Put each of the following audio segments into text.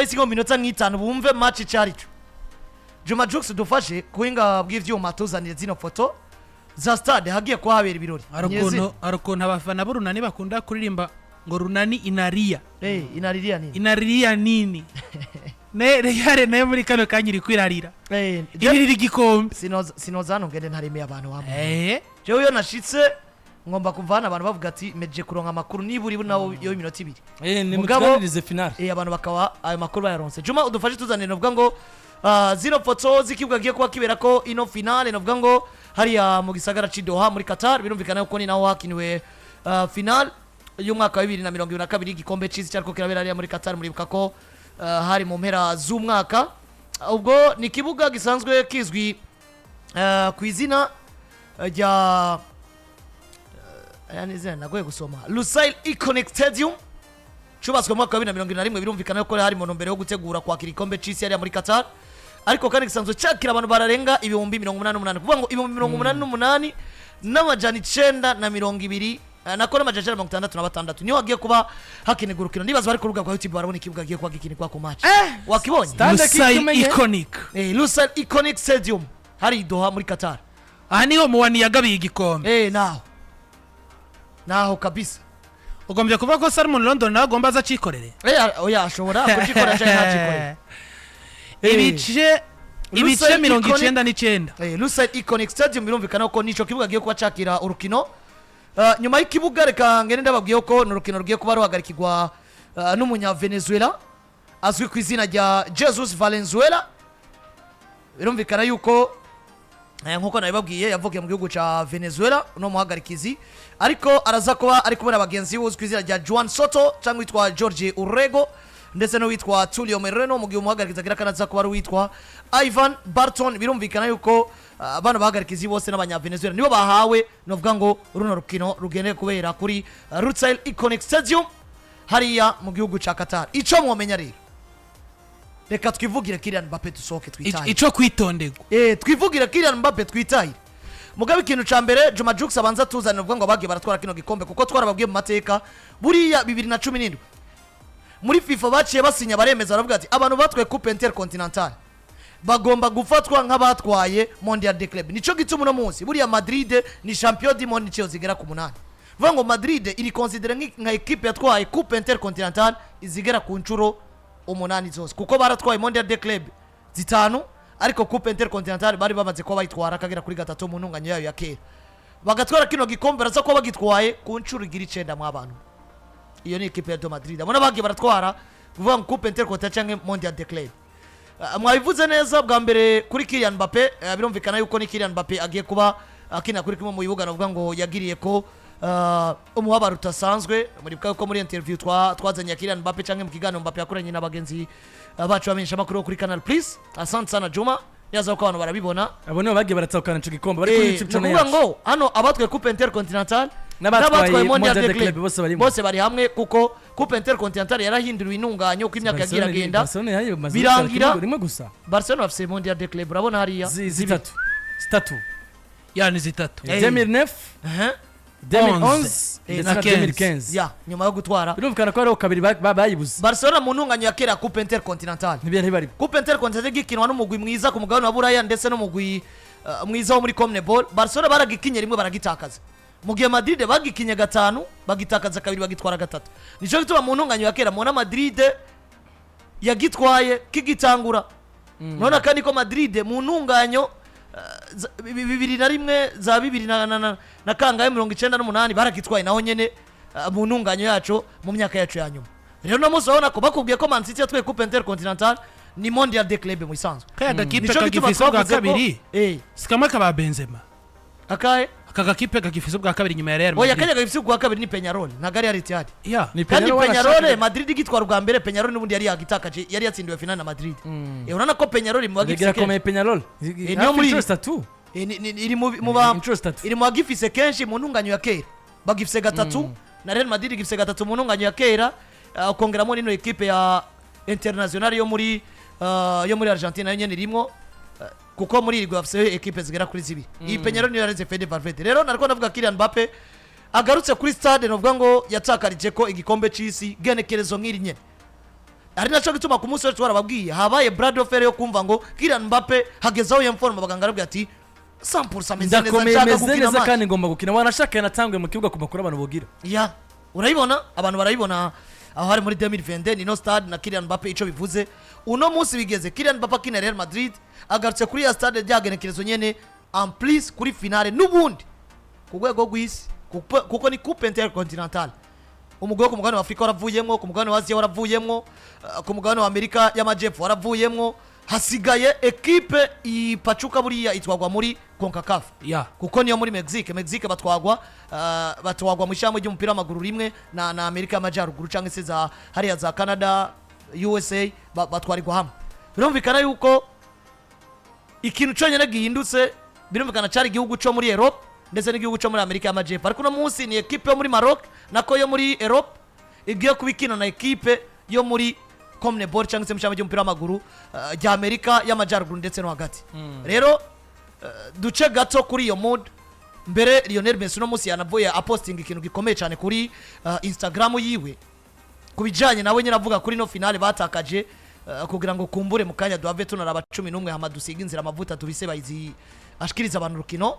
Isigo minota nk'itanu bumve match icyo ari cyo. Juma Jux, dufashe kuhinga bw'ivyuma, tuzanire zino foto za stade hagiye kuba habera ibirori. Hari ukuntu abafana b'Urunani bakunda kuririmba ngo "Runani inalia". Eh, inariria nini? Inariria nini? Ne Real nayo muri kano kanya iri kwirarira, iririra igikombe. Sinoza hano ngende ntaremeye abantu hamwe. Jewe iyo nashitse ngomba kuva hano abantu bavuga ati meje kuronka amakuru nibura ibu nawo yo iminota 2. Ni Mugabo- mutuganirize finale. Abantu bakaba ayo makuru bayaronse. Juma, udufashe tuzanire novuga ngo zino foto z'ikibuga giye kuba kibera ko ino finale, novuga ngo hariya mu gisagara c'i Doha muri Qatar. Birumvikana yuko ni naho hakiniwe finale y'umwaka wa 2022, igikombe c'isi cyariko kirabera hariya muri Qatar. Muribuka ko hari mu mpera z'umwaka. Ubwo ni ikibuga gisanzwe kizwi ku izina rya aya ni izina nagoye gusoma, Lusail Iconic Stadium, cubatswe mu mwaka wa 2021. Birumvikana ko hari mu ntumbero yo gutegura kwakira igikombe c'isi hariya muri Qatar, ariko kandi gisanzwe cyakira abantu bararenga 88,000, kuvuga ngo 88,920, nako n'966 niho hagiye kuba hakinirwa urukino. Ndibaza bari ku rubuga rwa YouTube barabona ikibuga giye kuba gikinirwa ku match. Wakibonye? Stade Lusail kikimenye. Iconic. Lusail Iconic Stadium hari i Doha muri Qatar. Aha niho Muwani yagabiye igikombe. Naho kabisa. Ugombye kuvuga ko Salomon London nawe agomba aza acikorere. Oya, ashobora kugikora cyangwa ntagikorere. Ibice Lusail mirongo Iconic- icenda n'icenda. Lusail Iconic Stadium, birumvikana ko nico kibuga giye kuba cakira urukino. Nyuma y'ikibuga, reka ngende ndababwiye ko ni urukino rugiye kuba ruhagarikirwa n'umunya Venezuela azwi ku izina rya Jesus Valenzuela. Birumvikana yuko nkuko nabibabwiye yavukiye mu gihugu ca Venezuela uno muhagarikizi, ariko araza kuba ari kumwe na bagenzi be uzwi ku izina rya Juan Soto cyangwa witwa George Urrego ndetse n'uwitwa Tulio Moreno, mu gihe umuhagarikizi agira kandi aza kuba ari uwitwa Ivan Barton. Birumvikana yuko bano bahagarikizi bose n'abanya Venezuela, nibo bahawe novuga ngo runo rukino rugendeye kubera kuri Lusail Iconic Stadium hariya mu gihugu ca Qatar. Ico mwomenya rero, reka twivugire Kylian Mbappe dusohoke twitahe. Ico kwitonderwa. Twivugire Kylian Mbappe twitahire. Mugabe ikintu ca mbere Juma Jux abanza tuzanira, uvuga ngo bagiye baratwara kino gikombe, kuko twarababwiye mu mateka buriya 2017 muri FIFA baciye basinya, baremeza, baravuga ati abantu batwaye Coupe Intercontinentale bagomba gufatwa nk'abatwaye Mondial de Club. Nico gituma uno munsi buriya Madrid ni champion du monde inshuro zigera ku munani. Vuga ngo Madrid iri considéré nka équipe yatwaye Coupe Intercontinentale izigera ku nshuro umunani zose, kuko baratwaye Mondial de Club zitanu, ariko Coupe Intercontinentale bari bamaze kuba bayitwara kagera kuri gatatu mu ntunganyo yayo ya kera. Bagatwara kino gikombe, baraza kuba bagitwaye ku nshuro igira icenda mu abantu. Iyo ni équipe ya do Madrid, abona bagiye baratwara kuvuga ngo Coupe Intercontinentale canke Mondial de Club. Mwabivuze neza bwa mbere kuri Kylian Mbappe. Birumvikana yuko ni Kylian Mbappe agiye kuba akina kuri kimwe mu bibuga navuga ngo yagiriye ko umubabaro utasanzwe. Muribuka yuko muri interview twazanye ya Kylian Mbappe canke mu kiganiro Mbappe yakoranye na bagenzi bacu bamenyesha amakuru kuri Canal Plus, asante sana Juma, yaza ko abantu barabibona. Abo nibo bagiye baratahukana ico gikombe bari kuri YouTube Ni channel ukuvuga yacu. ngo hano abatwaye Coupe Intercontinentale n'abatwaye Mondial Mondial de de Club Club bose barimo. Bose bari hamwe, kuko Coupe Intercontinentale yarahinduriwe intunganyo uko imyaka yagiye iragenda. Barcelona yayimaze rimwe gusa. Barcelona bafise Mondial de Club, urabona hariya. Zitatu. Ya, ni zitatu. 2009, 2011 ndetse na na 15. 2015. Ya nyuma yo gutwara. Birumvikana ko hariho kabiri bayibuze. Barcelona mu ntunganyo ya kera ya Coupe Intercontinentale, ntibari. Coupe Intercontinentale gikinwa n'umugwi mwiza ku mugabane wa Buraya ndetse n'umugwi mwiza wo muri CONMEBOL, Barcelona baragikinye rimwe baragitakaza, mu gihe Madrid bagikinye gatanu, bagitakaza kabiri, bagitwara gatatu. Nico gituma mu ntunganyo ya kera mubona Madrid yagitwaye kigitangura. None kandi ko Madrid mu ntunganyo 2001 za bibiri na kangahe, 98 baragitwaye naho nyene mu ntunganyo yacu mu myaka yacu ya nyuma. Rero no munsi urabona ko bakubwiye ko Man City yatwaye Coupe Intercontinentale, ni Mondial de Club mu isanzwe. Kaya gakipe Nico gituma kagifise ubwa twavuze ko kabiri, si kamwe kaba Benzema? Akahe? Aka gakipe gagifise ubwa kabiri nyuma ya Real Oya. Madrid. Kajya gafise ubwa kabiri ni Peñarol, ntabwo ari Al Ittihad. Ya. Ni Kandi Peñarol. Peñarol, Madrid igitwara ubwa mbere, Peñarol n'ubundi yari yagitakaje, yari yatsindiwe finale na Madrid. Urabona ko Peñarol mu bagifise Birakomeye kenshi. Peñarol. Niyo muri- inshuro zitatu. Iri mu ba Inshuro zitatu. Iri mu bagifise kenshi mu ntunganyo ya kera, bagifise gatatu, na Real Madrid igifise gatatu mu ntunganyo ya kera, ukongeramo n'ino ekipe ya International yo muri Argentina nayo nyene irimwo, kuko muri iri bafise ekipe zigera kuri zibiri. Iyi Peñarol niyo yareze Fede Valverde. Rero nariko ndavuga Kylian Mbappe agarutse kuri stade novuga ngo yatakarije ko igikombe c'isi genekerezo nk'iri nyene. Ari naco gituma ku munsi wese twarababwiye habaye bras de fer yo kumva ngo Kylian Mbappe hageze aho yemforma, abaganga arabwira ati 100% ameze neza, Ndakomeye, nshaka meze gukina neza match. Kandi ngomba gukina, wanashaka yanatangwe mu kibuga ku makuru abantu bogira. Ya, urayibona, abantu barayibona aho hari muri 2022 nino stade na Kylian Mbappe. Ico bivuze uno munsi bigeze Kylian Mbappe akina Real Madrid, agarutse kuri ya stade ryagenekerezo nyene, en plus kuri finale n'ubundi ku rwego rw'isi, kuko ni Coupe Intercontinentale. Umugwi wo ku mugabane wa Afurika waravuyemwo, ku mugabane wa Aziya waravuyemwo, ku mugabane wa Amerika y'Amajepfo waravuyemwo, hasigaye ekipe ipacuka buriya itwagwa muri CONCACAF, kuko niyo muri Mexique. Mexique batwagwa mu ishyirahamwe ry'umupira w'amaguru rimwe na Amerika y'Amajyaruguru cyangwa se za hariya za Canada, USA, batwarirwa hamwe. Birumvikana yuko ikintu cyonyine gihindutse, birumvikana, cyari igihugu cyo muri Europe ndetse n'igihugu cyo muri Amerika y'Amajyepfo, ariko uno munsi ni ekipe yo muri Maroc, nako yo muri Europe, igiye kuba ikina na ekipe yo muri CONMEBOL cyangwa se mu ishyirahamwe ry'umupira w'amaguru rya Amerika y'Amajyaruguru ndetse no hagati. Rero duce gato kuri iyo mood mbere. Lionel Messi uno munsi yanavuye apostinga ikintu gikomeye cyane kuri Instagram yiwe ku bijyanye nawe nyine, avuga kuri no finale batakaje, kugira ngo kumbure mu kanya duhave tunaraba 11, hama dusiga inzira amavuta tubise bayizi ashikiriza abantu urukino.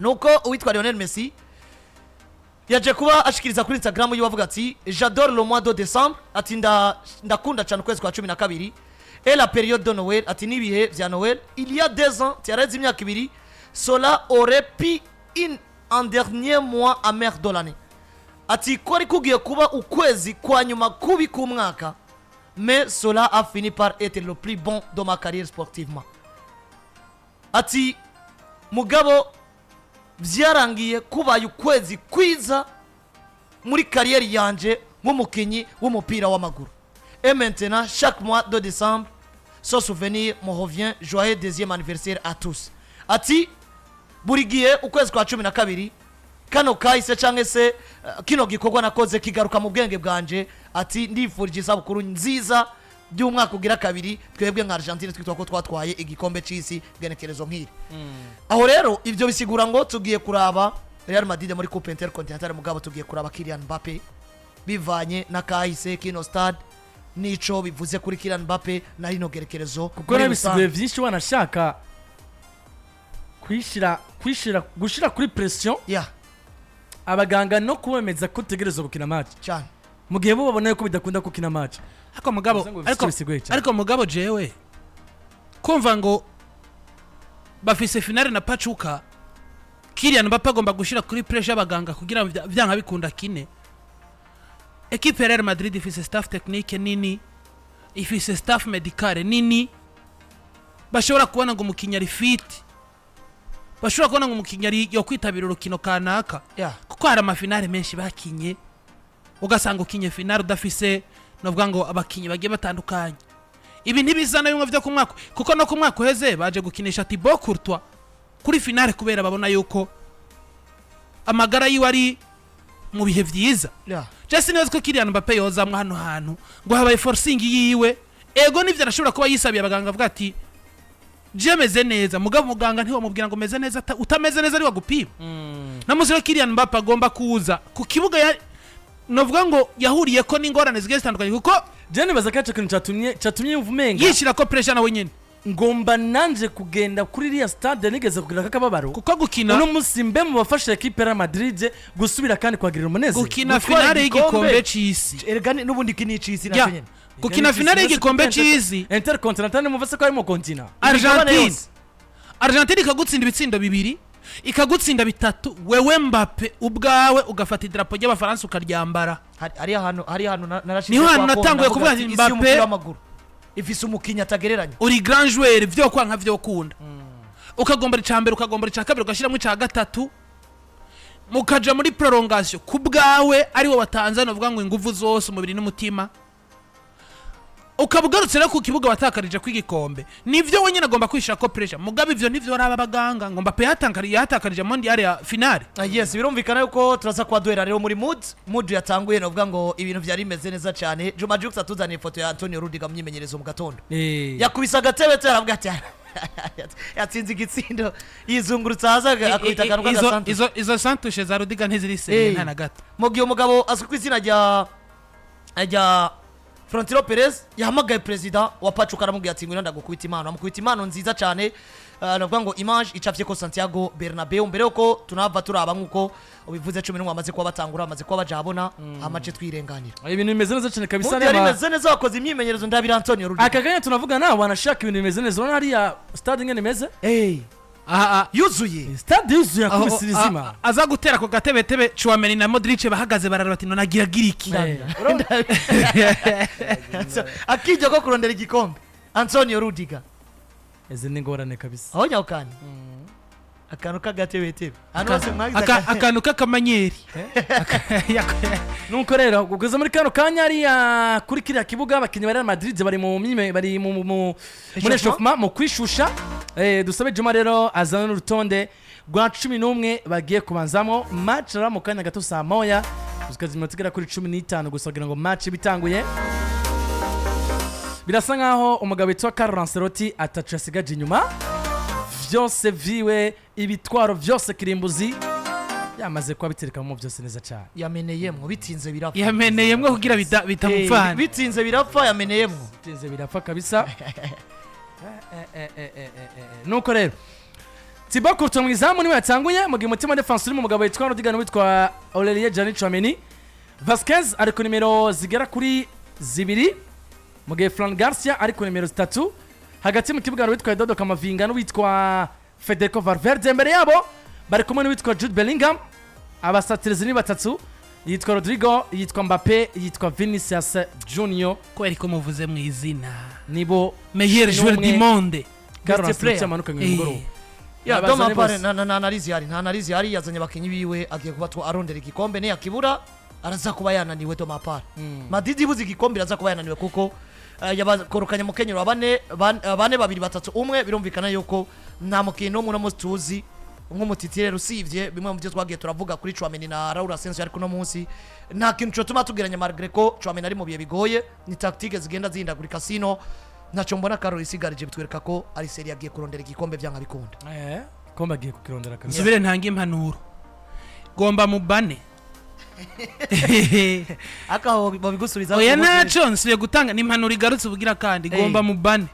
Nuko uwitwa Lionel Messi yaje kuba ashikiriza kuri Instagram yiwe avuga ati: "J'adore le mois de décembre", ati ndakunda cyane ukwezi kwa 12, "et la période de Noël", ati n'ibihe vya Noël. "Il y a 2 ans", yareze imyaka 2, "cela aurait pu être un dernier mois amer de l'année", ati ko ari kugiye kuba ukwezi kwa nyuma kubi k'umwaka, "mais cela a fini par être le plus bon de ma carrière sportivement", ati mugabo byarangiye kubaye ukwezi kwiza muri carrière yanje nk'umukinnyi w'umupira w'amaguru. "Et maintenant, chaque mois de décembre, ce souvenir me revient. Joyeux deuxième anniversaire à tous." Ati buri gihe ukwezi kwa 12 kano kahise cyangwa se kino gikorwa nakoze kigaruka mu bwenge bwanje, ati ndifurije isabukuru nziza by'umwaka ugira kabiri twebwe nka Argentine twitwa ko twatwaye igikombe c'isi genekerezo nk'iri. Aho rero ibyo bisigura ngo tugiye kuraba Real Madrid muri Coupe Intercontinentale, mugabo tugiye kuraba Kylian Mbappe bivanye na kahise kino stade nico bivuze kuri Kylian Mbappe na rino gerekerezo Kuko muri nabisiguye rusange. Byinshi wanashaka kwishira gushira kuri pression abaganga no kubemeza ko utegerezwa gukina match mu gihe bo babona yuko bidakunda gukina match. Ariko mugabo Bivuze ngo bifite ariko bisigaye cyane. Ariko mugabo jewe kumva ngo bafise finale na Pachuca, Kylian Mbappe agomba gushira kuri pressure abaganga kugira ngo vyanka bikunda kine. Equipe ya Real Madrid ifise staff technique nini, ifise staff médicale nini, bashobora kubona ngo umukinnyi ari fit, bashobora kubona ngo umukinnyi ari yo kwitabira urukino kanaka, kuko hari amafinale menshi bakinye ugasanga ukinye finale udafise novuga ngo abakinyi bagiye batandukanye. Ibi ntibizana bimwe vyo ku mwaka, kuko no ku mwaka uheze baje gukinisha Thibaut Courtois kuri finale kubera babona yuko amagara yiwe ari mu bihe vyiza. Je sinibaza ko Kylian Mbappe yozamwa hano hantu ngo habaye forcing yiwe. Ego nivyo, arashobora kuba yisabiye abaganga avuga ati je meze neza, mugabo muganga ntiwamubwira ngo meze neza utameze neza ari wagupima. Namuzi rero Kylian Mbappe agomba kuza ku kibuga ya novuga ngo yahuriyeko n'ingorane zigiye zitandukanye kuko Je nibaza ko ico kintu catumye yumva umenga yishira ko pressure nawe nyene ngomba nanje kugenda kuri iriya stade nigeze kugira akababaro, kuko gukina uno munsi mbe mu bafasha ekipe ya Real Madrid gusubira kandi kwagirira umunezero. Gukina Gutwara finale igikombe. y'igikombe c'isi. Erega n'ubundi iki ni icisi Ya, nacyo nyene. Gukina finale y'igikombe c'isi. Intercontinental, numva se ko harimo continent. Imigabane Argentine yose. Argentine ikagutsinda ibitsindo bibiri, ikagutsinda bitatu, wewe Mbappe ubwawe ugafata idarapo ry'Abafaransa ukaryambara. Hari ahantu narashize Niho hantu kwa konti, natanguye ndavuga kuvuga ati, nti isi Mbappe- y'umupira w'amaguru ifise umukinnyi atagereranya. Uri grand joueur vyo kwanka vyo kunda, ukagombora ica mbere, ukagombora ica kabiri, ugashyiramo ica gatatu, mukaja muri prolongation ku bwawe ari wo watanze uvuga ngo inguvu zose, umubiri n'umutima, ukaba ugarutse rero ku kibuga watakarije kw'igikombe. Nivyo wenyine agomba kwishira ko pressure, mugabo ivyo nivyo baraba abaganga ngo Mbappe yahatakarije mondial ya finale. Ah, yes, birumvikana yuko turaza kuba duhera rero muri mood yatanguye, novuga ngo ibintu vyari bimeze neza cyane. Juma Jux atuzaniye ifoto ya Antonio Rudiger mu myimenyerezo mu gatondo, yakubise agatebe te, aravuga ati yatsinze igitsindo, yizungurutsa hasi akubita akantu k'agasantu. Izo santushe za Rudiger ntiziri sérieux nta na gato. Mu gihe umugabo azwi ku izina rya Florentino Perez yahamagaye perezida wa Pachuca, aramubwira ati: "Ngwino ndagukubita impano." Amukubita impano nziza cyane, navuga ngo image icafye ko Santiago Bernabeu. Mbere yuko tunava turaba nk'uko ubivuze, 11 bamaze kuba batangura, bamaze kuba baja habona amace, twirenganira. Ibintu bimeze neza cyane kabisa. Mundi yari Reba. imeze neza, bakoze imyimenyerezo, ndabira Antonio Rudiger. Aka kanya tunavuga nawe wanashaka ibintu bimeze neza. Urabona hariya stade ingene imeze. Eh, Aha. Yuzuye. Stade yuzuye, aho- akubise izima. Aza gutera ku gatebetebe, Tchouameni na Modric bahagaze barara bati: "None agira agira iki?" Akijya ko kurondera igikombe Antonio Rudiger. Izi ni ingorane kabisa. Aho nyawukani akantu k'agatebetebe ahantu hose mwagize Akantu k'akamanyeri. Nuko rero kugeza muri kano kanya, hariya kuri kiriya kibuga, abakinnyi ba Real Madrid bari mu myime, bari mu muri échauffement? Échauffement, mu kwishusha. Dusabe Juma rero azana n'urutonde rwa 11 bagiye kubanzamo. Match rero mu kanya gato saa 1, gusa iminota igera kuri 15 gusa kugira ngo match ibe itanguye. Birasa nkaho umugabo witwa Carlo Ancelotti atacu yasigaje inyuma, vyose viwe, ibitwaro vyose kirimbuzi yamaze kuba biterekamo byose neza cyane. Yameneyemwo, bitinze birapfa. Yameneyemwo kugira bitamupfana. Bitinze birapfa, yameneyemwo. Bitinze birapfa kabisa. Nuko rero Thibaut Courtois mu izamu niwe yatanguye, mu gihe umutima defense urimo umugabo witwa Rudiger witwa Aurelien Gianni Tchouameni. Vasquez ari ku nimero zigera kuri 2, mu gihe Fran Garcia ari ku nimero 3. Hagati mu kibuga hari uwitwa Eduardo Camavinga n'uwitwa Federico Valverde. Imbere yabo bari kumwe n'uwitwa Jude Bellingham. Abasatirizi ni batatu: yitwa Rodrigo, yitwa Mbappe, yitwa Vinicius Junior. Kubera ko muvuze mu izina Nibo meilleur joueur n'umwe. du monde. Carlo Best player. Ancelotti amanukanye uyu mugoroba. Ya. Abazanye Doma pare bose. na analyse yari, nta analyse yari yazanye abakinyi biwe, agiye kuba arondera igikombe. Niyakibura araza kuba yananiwe. Doma pare Madrid ibuze igikombe iraza kuba yananiwe, kuko yabakorokanye mu kenyero wa bane bane babiri batatu umwe. Birumvikana yuko nta mukinyi n'umwe uno munsi tuzi nk'umu titulaire, usibye bimwe mu byo twagiye turavuga kuri Tchouameni na Raul Asensio. Ariko uno munsi nta kintu cotuma tugeranya, malgré ko Tchouameni ari mu bihe bigoye, ni tactique zigenda zihindagurika. Sino ntacyo mbona Carlo isigarije bitwereka ko ari seri yagiye kurondera igikombe byanga bikunda. Igikombe agiye kukirondera kabisa. Nsubire ntange impanuro, gomba mubane. Akaho babigusubiza. Oya, naco nsubiye gutanga ni impanuro igarutse ubugira kandi gomba mubane.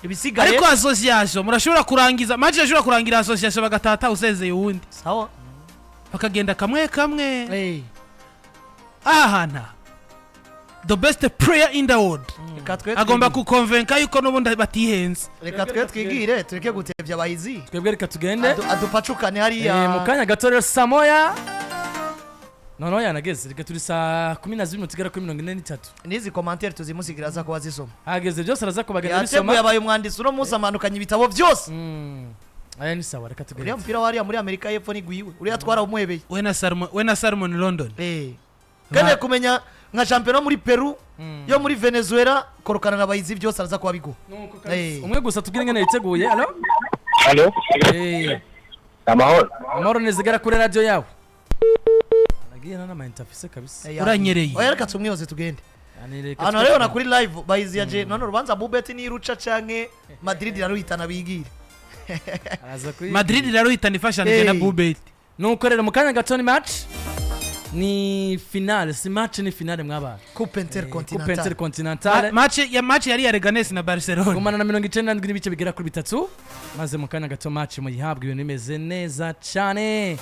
Ibisigaye. Ariko association murashobora kurangiza match, irashobora kurangira association bagatata usezeye uwundi, sawa, bakagenda kamwe kamwe. Aha Ahana the best player in the world reka twe agomba twigire. kukonvenka yuko n'ubundi batihenze. Reka twe twigire, tureke gutebya abahizi. Twebwe reka tugende. Adupacukane hariya. Mu kanya gato rero saa 1, noneho yanageze. Reka turi saa 12 tugera kuri 43. N'izi commentaire tuzimusigira, aza kuba azisoma. Hageze byose araza kubagenda Yateguye, bisoma. abaye umwanditsi uno munsi, amanukanye ibitabo byose. Aya ni sawa, reka Uriya tugende. mupira wariya muri Amerika y'Epfo ni gwiwe, uriya twarawumuhebeye. We na Salomon London. Kandi kumenya nka shampiyona muri Peru, yo muri Venezuela, korokana na bayizi byose araza kuba biguha. Umwe gusa tubwire ingene yiteguye. Alo? Alo, amahoro. Amahoro neza, igera kuri radio yawe. Nagiye n'ama interface kabisa. Uranyereye. Oya, reka tumwihoze tugende. Yani reka Ahantu rero na kuri live bayizi yaje none urubanza Bubet niruca canke Madrid iraruhitana bigire. Araza kuri Madrid iraruhitana ifashanije na Bubet. Nuko rero mu kanya gato ni match, ni finale, si match, ni finale mwabana. Coupe Coupe Intercontinentale. Intercontinentale. Match ya match yari ya Leganes na Barcelona. Gumana na 97.3, maze mu kanya gato match muyihabwa, ibintu bimeze neza cyane.